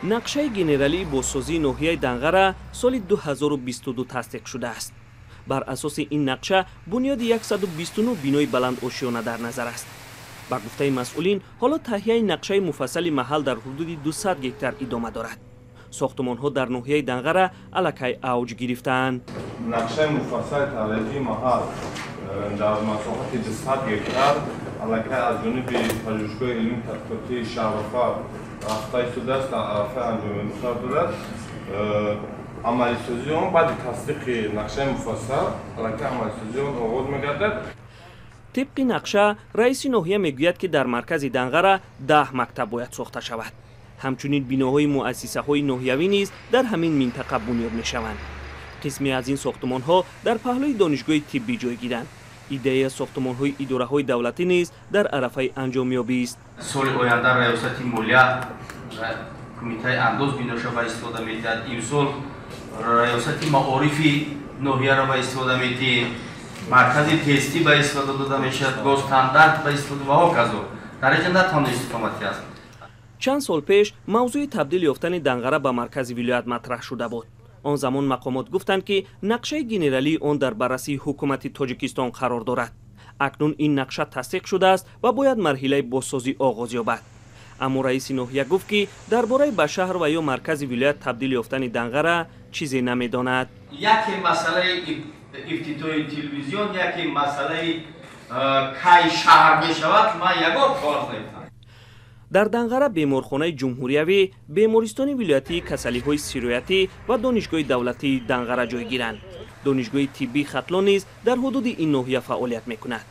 Нақшаи генералии бозсозии ноҳияи Данғара соли 2022 тасдиқ шудааст. Бар асоси ин нақша бунёди 129 бинои баландошёна дар назар аст. Ба гуфтаи масъулин, ҳоло таҳияи нақшаи муфассали маҳал дар ҳудуди 200 гектар идома дорад. Сохтумонҳо дар ноҳияи Данғара аллакай авҷ гирифтаанд. Нақшаи муфассали таҳияи маҳал дар масоҳати 200 гектар аллакай аз ҷониби пажӯҳишгоҳи илмии тадқиқотии шаҳрофар рафта истодааст, дар арафаи анҷомёбӣ қарор дорад. Амалисозии он баъди тасдиқи нақшаи муфассал аллакай амалисозии он оғоз мегардад. Тибқи нақша, раиси ноҳия мегӯяд, ки дар маркази Данғара 10 мактаб бояд сохта шавад. Ҳамчунин биноҳои муассисаҳои ноҳиявӣ низ дар ҳамин минтақа бунёд мешаванд. Қисме аз ин сохтумонҳо дар паҳлӯи донишгоҳи тиббӣ ҷойгиранд. Идеяи сохтумонҳои идораҳои давлатӣ низ дар арафаи анҷомёбист. Соли оянда раёсати молия, кумитаи андоз биноша ба истифода медиҳад. Имсол раёсати маорифи ноҳияро ба истифода медиҳем, маркази тестӣ ба истифода дода мешавад, госстандарт ба истифода ва ҳоказо. Дар инҷа на танҳо истиқоматӣ аст. Чанд сол пеш мавзӯи табдил ёфтани Данғара ба маркази вилоят матраҳ шуда буд. Он замон мақомот гуфтанд, ки нақшаи генералии он дар баррасии ҳукумати Тоҷикистон қарор дорад. Акнун ин нақша тасдиқ шудааст ва бояд марҳилаи бозсозӣ оғоз ёбад. Аммо раиси ноҳия гуфт, ки дар бораи ба шаҳр ва ё маркази вилоят табдил ёфтани Данғара чизе намедонад. Яке масъалаи ифтитоҳи телевизион, яке масъалаи кай шаҳр мешавад, ман ягон коғаз наёфтам. Дар Данғара беморхонаи ҷумҳуриявӣ, бемористони вилоятии касалиҳои сироятӣ ва донишгоҳи давлатии Данғара ҷойгиранд. Донишгоҳи тиббии Хатлон низ дар ҳудуди ин ноҳия фаъолият мекунад.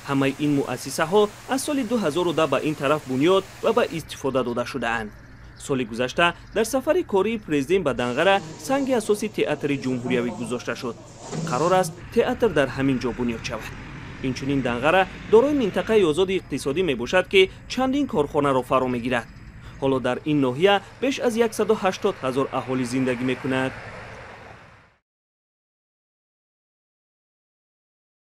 Ҳамаи ин муассисаҳо аз соли 2010 ба ин тараф бунёд ва ба истифода дода шудаанд. Соли гузашта дар сафари кории президент ба Данғара санги асоси театри ҷумҳуриявӣ гузошта шуд. Қарор аст, театр дар ҳамин ҷо бунёд шавад. Инчунин Данғара дорои минтақаи озоди иқтисодӣ мебошад, ки чандин корхонаро фаро мегирад. Ҳоло дар ин ноҳия беш аз 180 000 аҳолӣ зиндагӣ мекунад.